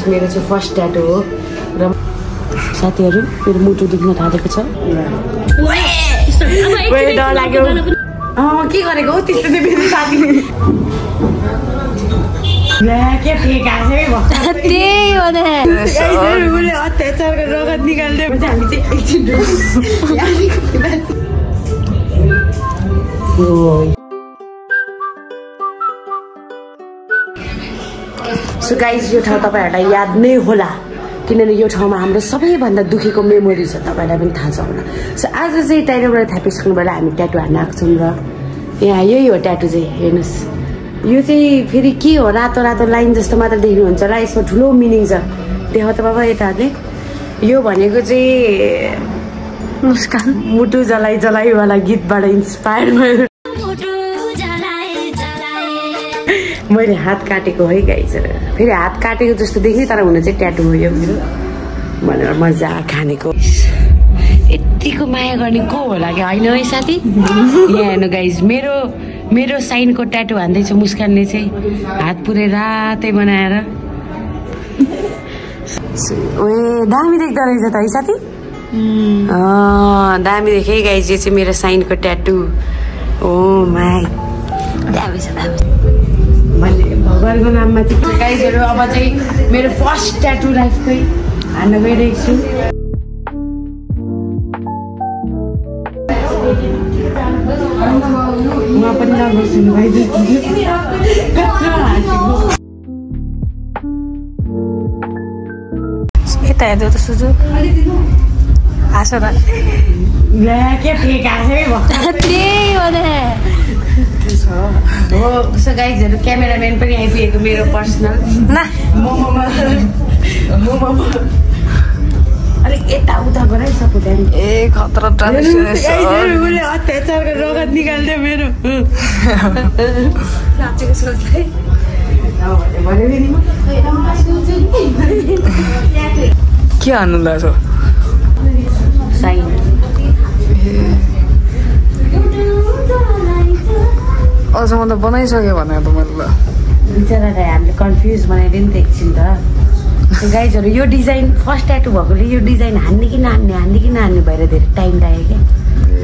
guys मेरो चाहिँ first tattoo हो र साथीहरु मेरो मुटु दुख्न थालेको छ ओए डर लाग्यो के गरेको हो त्यस्तो चाहिँ मेरो साथी के फेका छ त्यही हो नि गाइसहरुले अत्याचारको रगत निकाल्दै हामी चाहिँ एकछिन सो गाइस यो ठाउँ तपाईहरुलाई याद नै होला किनभने यो ठाउँमा हाम्रो सबैभन्दा दुखेको मेमोरी छ तपाईलाई पनि थाहा छ होला सो आज चाहिँ टाइगरबाट थापिसक्नुबाट हामी ट्याटू हान्न आएको छौँ र यहाँ यही हो ट्याटू चाहिँ हेर्नुस् यो चाहिँ फेरि के हो रातो रातो लाइन जस्तो मात्र देख्नुहुन्छ होला यसमा ठुलो मिनिङ छ देखाउ त बाबा यताले यो भनेको चाहिँ मुस्कान मुटु जलाई जलाईवाला गीतबाट इन्स्पायर भयो मैले हात काटेको है गाइस फेरि हात काटेको जस्तो देख्ने तर हुन चाहिँ ट्याटू हो यो मेरो भनेर मजा खानेको यतिको माया गर्ने को होला कि होइन है साथी यहाँ हेर्नु गाइस मेरो साइनको ट्याटू हान्दैछ मुस्कानले चाहिँ हात पुरै रातै बनाएर ओए दामी देख्दो रहेछ त है साथी दामी देखेँ गाइस यो चाहिँ मेरो साइनको ट्याटू ओ माई दामी छ दामी भगवानको नाममा चाहिँ गाइजहरु अब चाहिँ मेरो फर्स्ट ट्याटू लाइफकै हान्न गइरहेको छु म पनि नबस्नु भाइ यता हेर्दै त सुजु हाँस र के फेका छ त्यही हो नि हो सो गाइजहरु क्यामेराम्यान पनि आइपुगेको मेरो पर्सनल मोमोमा अलिक यताउता गराइ सक्यो त्यहाँ ए खतरा ट्रान्सफर्मेसन अत्याचारको रगत निकाल्दै मेरो साँच्चैको सोच्दै के हान्नु लाग्छ साइन अझसम्म त बनाइसक्यो भने त मैले ल बिचरालाई हामीले कन्फ्युज बनाइदियो नि त एकछिन त गाइजहरु यो डिजाइन फर्स्ट ट्याटू भएकोले यो डिजाइन हान्ने कि नहान्ने भएर धेरै टाइम लाग्यो क्या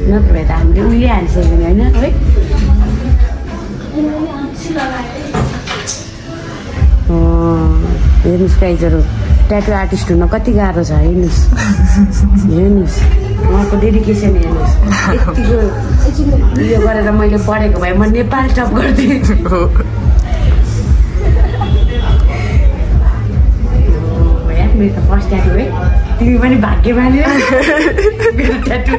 नत्र भए त हामीले उहिले हानिसक्यो नि होइन है हेर्नुहोस् गाइजहरु ट्याटू आर्टिस्ट हुन कति गाह्रो छ हेर्नुहोस् उहाँको डेडिकेसन हेर्नुहोस् यतिको यो गरेर मैले पढेको भए म नेपाल टप गर्थेँ मेरो त फर्स्ट ट्याटू है तिमी पनि भाग्यमानी मेरो ट्याटू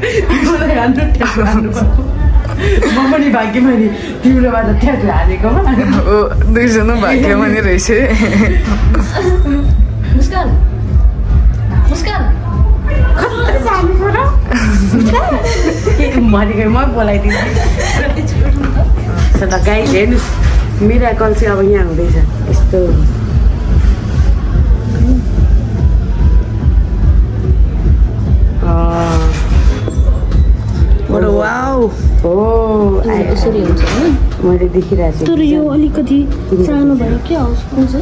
म पनि भाग्यमानी तिम्रोबाट ट्याटू हालेकोमा दुईजना भाग्यमानी रहेछ मुस्कान भनेको म बोलाइदिन्छु त गाइस हेर्नुहोस् मिराकल चाहिँ अब यहाँ हुँदैछ यस्तो यसरी हुन्छ मैले देखिरहेको छु तर यो अलिकति सानो भयो के हुन्छ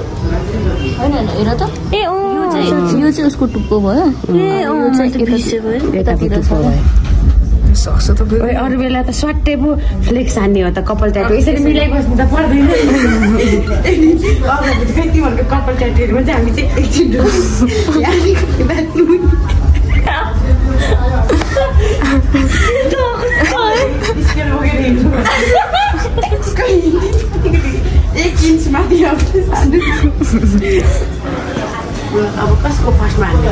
होइन हेर त ए यो चाहिँ उसको टुप्पो भयो सक्छ त अरू बेला त स्वाट्टै पो फ्लेक्स हान्ने हो त कपाल ट्याटू यसरी मिलाइबस्नु त पर्दैन तिमीहरूको कपाल ट्याटूहरूमा चाहिँ हामी चाहिँ एकछिन एक इंच माथि अब कसको फर्स्टमा हाल्ने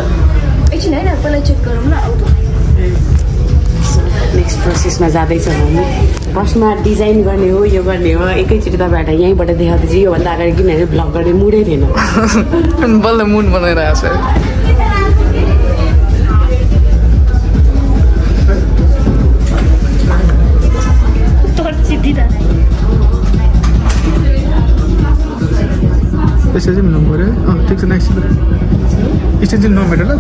एकछिन होइन पहिला चेक गरौँ न नेक्स्ट प्रोसेसमा जाँदैछ हामी फर्स्टमा डिजाइन गर्ने हो यो गर्ने हो एकैचोटि तपाईँहरूलाई यहीँबाट देखाउँदैछु योभन्दा अगाडि किनभने भ्लग गर्ने मुडै थिएन बल्ल मुड बनाइरहेको छ यसरी चाहिँ मिलाउनु पऱ्यो ठिक छ नेक्स्ट यसरी चाहिँ नमेटेर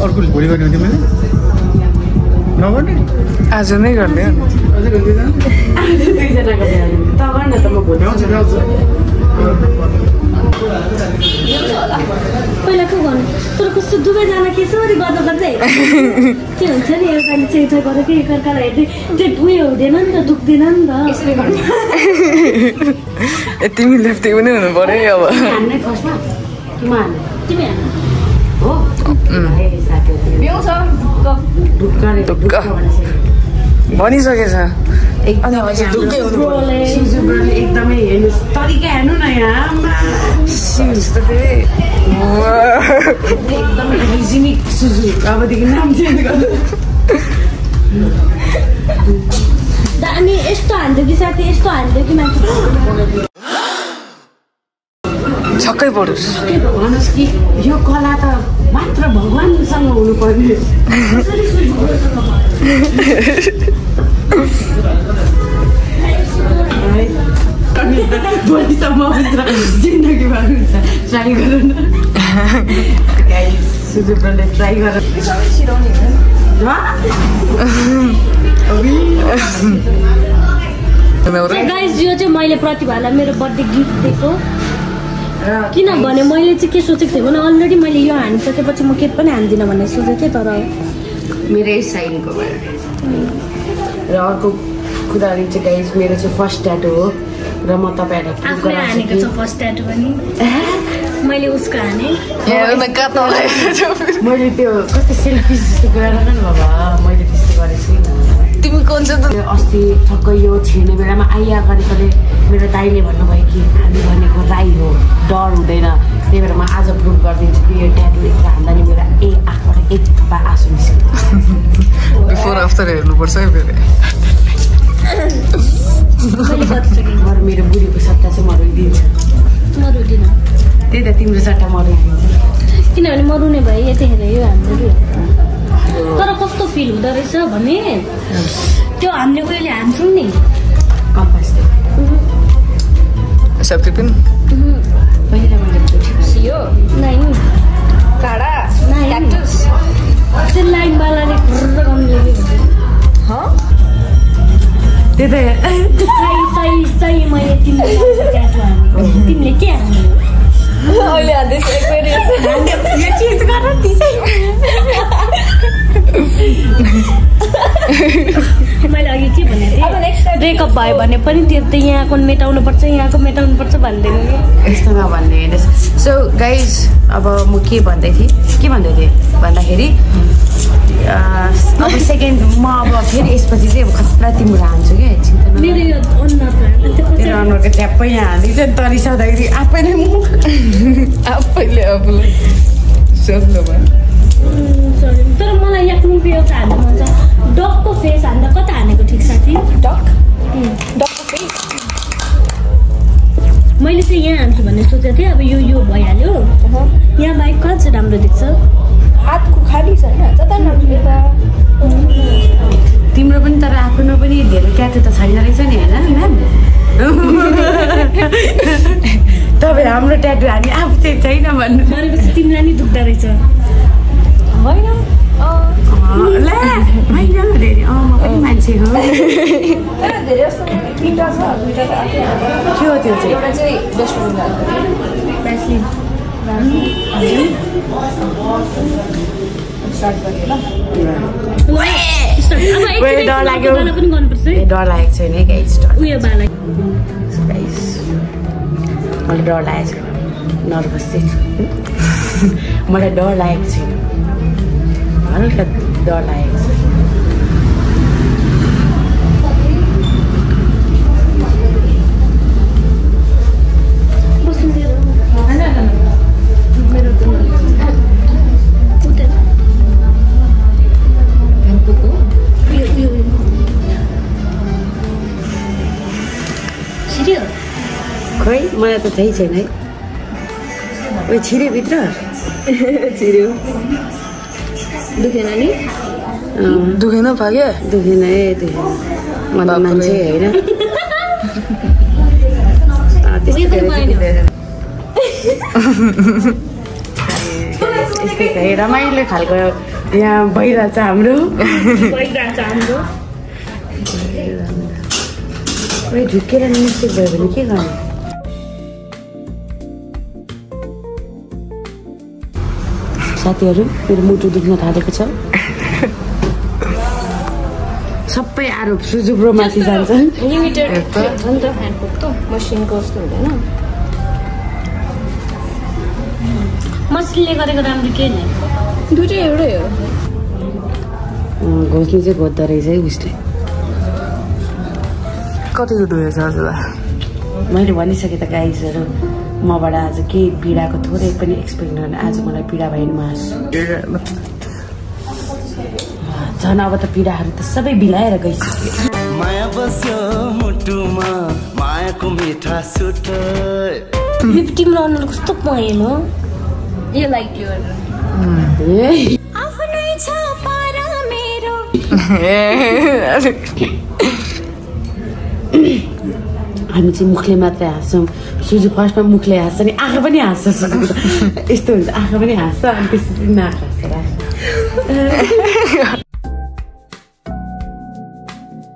अर्को भोलि गर्ने हो तिमीले नगर्ने आज नै गर्ने दुईजनाको त गर्न त म भोलि पहिला को गर्नु तर कस्तो दुवैजना के सरी गर्दा गर्दै के हुन्छ नि एउटाले चाहिँ त्यो गरेर के एकअर्कालाई हेर्दै त्यो उयो हुँदैन नि त दुख्दैन नि त यसले गर्नु तिमी लेफ्टी पनि हुनु पर्यो अब हान्नै फर्स्टमा कि म हान्ने तिमी हान्नु हो भनिसकेछ अनि हजुर ढुक्कै हुनु सिजु ब्रोले एकदमै हेर्नुहोस् तरिका हेर्नु न यहाँ एकदम हाइजिनिक सुजु अबदेखि नाम चेन्ज गर्नु अनि यस्तो हान्थ्यो कि साथी यस्तो हान्थ्यो कि मान्छे छक्कै परोस् के भन्नुहोस् कि यो कला त मात्र भगवान्सँग हुनुपर्ने भोलिसम्म हुन्छ जिन्दगीमा हुन्छ ट्राई गरौँ न सुजु ब्रोले ट्राई गर गाइस यो चाहिँ मैले प्रतिभालाई मेरो बर्थडे गिफ्ट दिएको किनभने मैले चाहिँ के सोचेको थिएँ भने अलरेडी मैले यो हानिसकेपछि म के पनि हान्दिनँ भन्ने सोचेको थिएँ तर मेरै साइनको भएर र अर्को कुरा चाहिँ गाइस मेरो चाहिँ फर्स्ट ट्याटु हो र म तपाईँहरूलाई आफूले हानेको छ फर्स्ट ट्याटु पनि मैले उसको हाने मैले त्यो कस्तो सेल्फी जस्तो गरेर नि बाबा मैले त्यस्तो गरेको छुइनँ तिमी कुन चाहिँ अस्ति ठक्कै यो छिर्ने बेलामा आइया गरेकोले मेरो दाइले भन्नुभयो कि हामी भनेको राई हो डर हुँदैन त्यही भएर म आज प्रुभ गरिदिन्छु कि यो ट्याटु यता हान्दा नि मेरो आँखबाट एक थोपा आँसु निस्किन्छ बिफोर आफ्टर हेर्नुपर्छ है फेरि मेरो बुढीको सट्टा चाहिँ म रोइदिन्छु म रुदिनँ त्यही त तिम्रो सट्टा म रोइदिन्छु किनभने म रुने भए यतिखेर यो हाम्रो तर कस्तो फिल हुँदो रहेछ भने त्यो हामीले उयोले हान्छौँ नि सब्टिपिन सियो नाइ काडा क्याक्टस त्यो लाइनवालाले घुर्र गर्नु लाग्यो त्यही त सही मैले तिमीले ट्याटु हाने तिमीले के हान्यो अहिले हान्दैछ यो चिज गर त्यसै मैले अघि के भनेको थिएँ ब्रेकअप भयो भने पनि त्यो त यहाँको मेटाउनुपर्छ यहाँको मेटाउनुपर्छ भन्दैन कि यस्तो नभन्ने सो गाइज अब म के भन्दै थिएँ भन्दाखेरि अब सेकेन्ड म अब फेरि यसपछि चाहिँ अब खतरा तिम्रो हान्छु क्या चिन्ता मेरो यो तेरो अनुहारको च्याप्पै यहाँ हालिदिन्छ नि तरिसाउँदाखेरि आफै नै आफैले आफूलाई सक्नुमा तर मलाई यहाँ कुन एउटा हान्नु मन छ डगको फेस हान्दा कता हानेको ठिक साथी डगको फेस मैले चाहिँ यहाँ हान्छु भन्ने सोचेको थिएँ अब यो भइहाल्यो यहाँ बाहेक कहाँ चाहिँ राम्रो देख्छ हातको खाली छ होइन जता नजिक तिम्रो पनि तर आफ्नो पनि धेरै ट्याटु त छैन रहेछ नि होइन म्याम तपाईँ हाम्रो ट्याटु हामी आफू चाहिँ छैन भन्नु भनेपछि तिमीलाई नि दुख्दो रहेछ होइन म पनि मान्छे हो धेरै जस्तो तिनवटा छ दुईवटा त के हो त्यो चाहिँ एउटा चाहिँ बेस्ट डर लाग्यो पनि गर्नुपर्छ है डर लागेको छैन है गाइस उयो बाला मलाई डर लागेको छैन नर्भस चाहिँ मलाई डर लागेको छैन हल्का डर लागेको छ खोइ मलाई त थाहै छैन है उयो छिर्यो भित्र छिर्यो दुखेन नि दुखेन भाग्यो दुखेन है दुखेन म त मान्छे होइन यस्तै रमाइलो खालको यहाँ भइरहेछ हाम्रो ढुकेर मिस्टेक भयो भने के गर्ने साथीहरू मेरो मुटु दुख्न थालेको छ सबै आरोप सुजुब्रो माथि जान्छन् लिमिटेड अन्त ह्यान्डपप त मसिनको जस्तो हुँदैन मसिनले गरेको राम्रो के नै दुईटै एउटै हो घोच्नु चाहिँ घोच्दो रहेछ है उसले कतिको दुखेछ हजुरलाई मैले भनिसकेँ त गाइजहरू मबाट आज केही पीडाको थोरै पनि एक्सपेक्ट गर्न आज मलाई पीडा भएन मास झन् अब त पीडाहरू त सबै बिलाएर गइसक्यो माया बस्यो मुटुमा मायाको मिठा सुट 50 मा अनुल कस्तो पहेलो यो लाइक यो आफ्नै छ पारा मेरो हामी चाहिँ मुखले मात्रै हाँस्छौँ सुजु फर्स्टमा मुखले हाँस्छ नि आँखा पनि हाँस्छ सुजुको यस्तो हुन्छ आँखा पनि हाँस्छ अनि त्यसपछि नाक हाँस्छ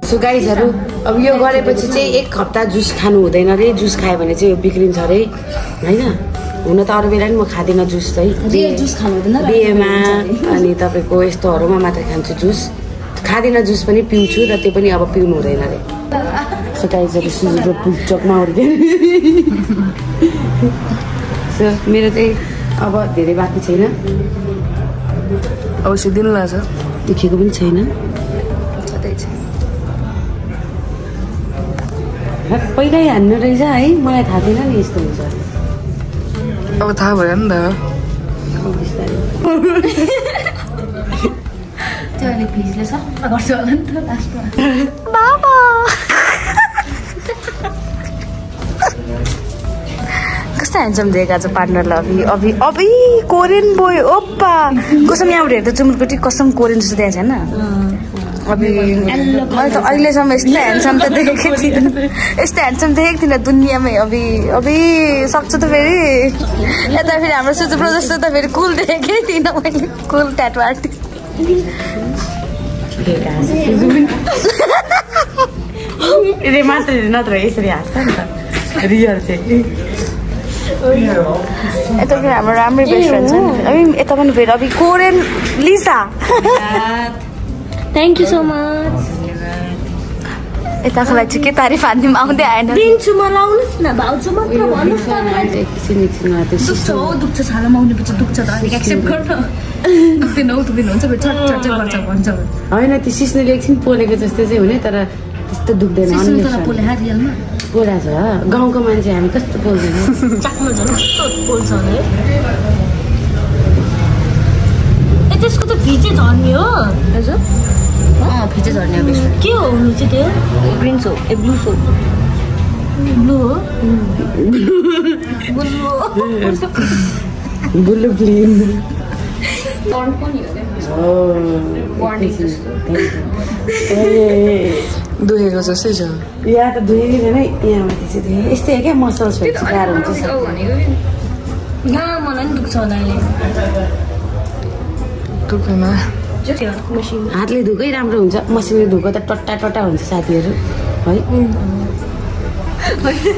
सो गाइजहरू अब यो गरेपछि चाहिँ 1 हप्ता जुस खानु हुँदैन अरे जुस खायो भने चाहिँ यो बिग्रिन्छ अरे होइन हुन त अरू बेला नि म खाँदिनँ जुस चाहिँ जुस खानु हुँदैन बिहेमा अनि तपाईँको यस्तोहरूमा मात्रै खान्छु जुस खाँदिनँ जुस पनि पिउँछु र त्यो पनि अब पिउनु हुँदैन अरे सो गाइजहरू सुजुको पुल्चोकमा उर्क्यो सो मेरो चाहिँ अब धेरै बाँकी छैन अब सिद्धिनु लाग्छ दुखेको पनि छैन पहिल्यै हान्नु रहेछ है मलाई थाहा थिएन नि यस्तो हुन्छ अब थाहा भयो नि त त्यो अहिले फिजले सफा गर्छु होला नि त लास्टमा कस्तो ह्यान्डसम दिएको आज पार्टनरलाई अभि अभि कोरियन बोय ओप्पा कसम यहाँबाट हेर्दा चुमुरकोटी कसम कोरियन जस्तो देखाएको छैन अभि मैले त अहिलेसम्म यस्तो ह्यान्डसम त देखेको थिइनँ यस्तो ह्यान्डसम देखेको थिइनँ दुनियाँमै अभि अभि सक्छु त फेरि यता फेरि हाम्रो सुजुब्रो जस्तो त फेरि कुल देखेकै थिइनँ मैले कुल ट्याटु आर्टिस्ट मात्र नत्र यसरी हाँस्छ नि त रियल चाहिँ यता फेरि हाम्रो राम्रै बेस्ट फ्रेन्ड छ नि अभि यता पनि फेरि अभि Korean Lisa thank you so much यताको लागि चाहिँ के तारिफ हान्दिउँ आउँदै आएन दिन्छु म लाउनुहोस् न भाउजू मात्र भन्नुहोस् दुख्छ हो दुख्छ छालामा आउनेपछि दुख्छ त अलिक एक्सेप्ट गर्न दुख्दैन हौ दुख्दैन हुन्छ फेरि छट गर्छ भन्छ होइन त्यो सिस्नुले एकछिन पोलेको जस्तो चाहिँ हुने तर त्यस्तो दुख्दैन रियलमा पोला छ गाउँको मान्छे हामी कस्तो पोल्दैन चाकमा झन् कस्तो पोल्छ होला है त्यसको त भिजे झर्ने हो हजुर फिचे झर्ने हो के हो हुनु चाहिँ त्यो ग्रिन सोप ए ब्लू सोप ब्लू हो बुल्लु ब्लिन दुखेको जस्तै छ यहाँ त दुखेकै छैन यहाँ माथि चाहिँ दुखे यस्तै हो क्या मसल्स गाह्रो हुन्छ मलाई नि दुख्छ होला अहिले दुख्नुमा हातले धुकै राम्रो हुन्छ मसिनले धुको त टट्टा हुन्छ साथीहरू है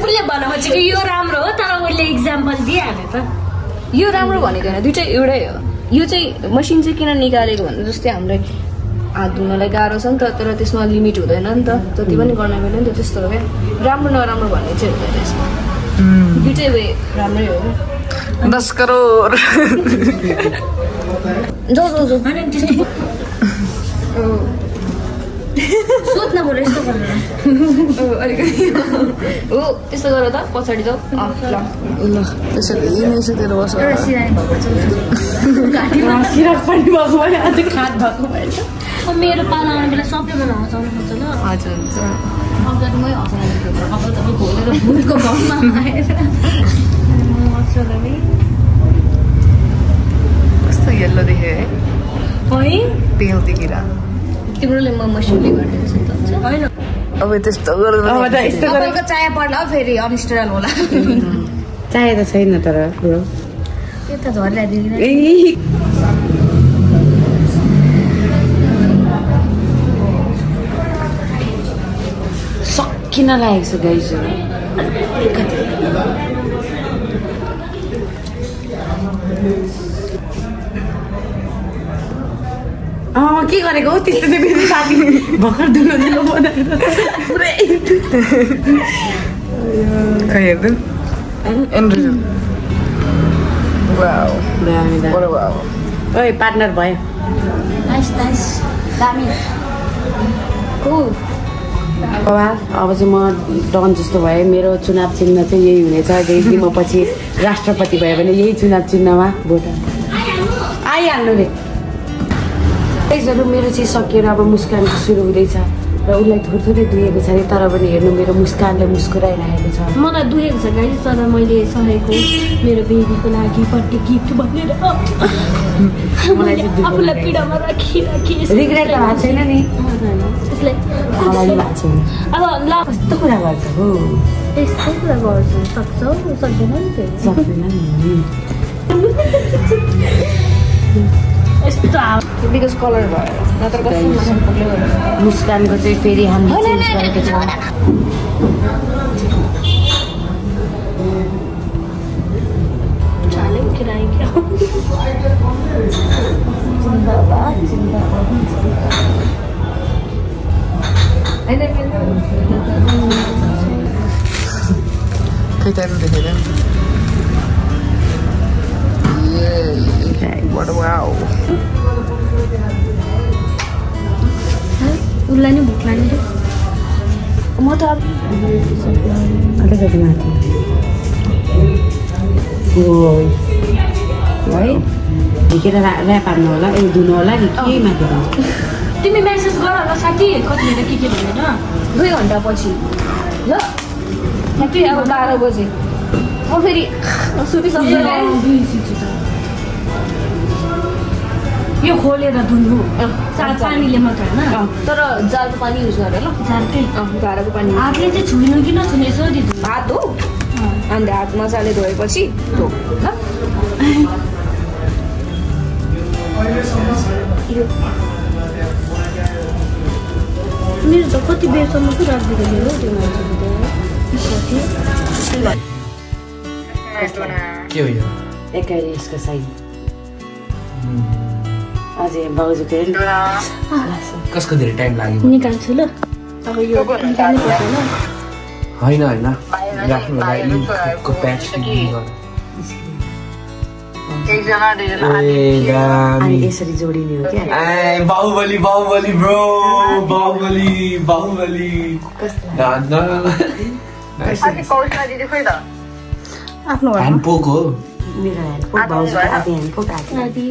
उसले भन्न खोजेको यो राम्रो हो तर उसले इक्जाम्पल दिइहाल्यो त यो राम्रो भनेको होइन दुइटै एउटै हो यो चाहिँ मसिन चाहिँ किन निकालेको भने जस्तै हामीलाई हात धुनलाई गाह्रो छ नि त तर त्यसमा लिमिट हुँदैन नि त जति पनि गर्न मिल्यो नि त त्यस्तो हो क्या राम्रो नराम्रो भन्ने चाहिँ हुँदैन यसमा दुइटै वे राम्रै हो 10 करोड जाऊ सोध्न पऱ्यो यस्तो गरेर अलिकति हो त्यस्तो गर त पछाडि जाऊ ल त्यसरी सुतेर बस्छ सिरक पनि भएको भए आज खाट भएको भएन मेरो पाला आउने बेला सबैजना हँसाउनु खोज्छ ल हजुर हुन्छ अगाडिमै हँसाउनु खोलेर भुलको घरमा आएर कस्तो येल्लो देख्यो है पेल देखेर तिम्रोले म मसिनले गरिदिन्छु त होइन अब त्यस्तो गर्दा चाया पर्ला फेरि अनस्टेबल होला चाहे त छैन तर ब्रो त्यो त झर्लाइदिँदैन सकिन लागेको छ गाइस के गरेको हो त्यस्तो चाहिँ मेरो साथी भर्खर दुलो बनाएर पुरै खै हेर्दै ओइ पार्टनर भयो अब चाहिँ म डन जस्तो भयो मेरो चुनाव चिन्ह चाहिँ यही हुनेछ यदि म पछि राष्ट्रपति भयो भने यही चुनाव चिन्हमा भोट आइहाल्नु रे गाइजहरु मेरो चाहिँ सकिएर अब मुस्कान चाहिँ सुरु हुँदैछ र उसलाई थोरै दुखेको छ अरे तर पनि हेर्नु मेरो मुस्कानले मुस्कुराइरहेको छ मलाई दुखेको छ गाइस तर मैले सहेको मेरो बेबीको लागि बर्थडे गिफ्ट भनेर आफूलाई पीडामा राखी रिग्रेट त भएको छैन नि त्यसले भएको छैन अब ल कस्तो कुरा गर्छ हो यस्तो कुरा गर्छु सक्छौ सक्दैन नि त्यो सक्दैन नि यस्तो बिकज कलर भयो नत्र कस्तो मुस्कानको चाहिँ फेरि हामीले चेन्ज गरेको छ खै टाइम देखेर उसलाई नै भोक लाग्यो म त अलिकति माथि है झिकेर ऱ्याप हाल्नु होला ए धुनु होला नि के माथि तिमी मेसेज गर होला साथी कतिखेर के भनेर 2 घण्टा पछि ल ठ्याक्कै अब 12 बजे म फेरि सुतिसक्छु यो खोलेर धुनु पानीले मात्र होइन तर जारको पानी युज गरेर ल झारकै धाराको पानी हातले चाहिँ छुइनु कि नछुने सोधी धुनु हात हो अन्त हात मजाले धोएपछि धो ल मेरो त कति बेरसम्म पो राखिदिएको थियो हो त्यो मान्छेले के हो यो एकाइ यसको साइज अझै भाउजूको कसको धेरै टाइम लाग्यो निकाल्छु ल अब यो निकाल्नु पर्दैन होइन राख्नु लागि प्याच अनि यसरी जोडिने हो क्या बाहुबली ब्रो बाहुबली आफ्नो ह्यान्डपोक हो मेरो ह्यान्डपोक भाउजूको आधी ह्यान्डपोक आधी आदि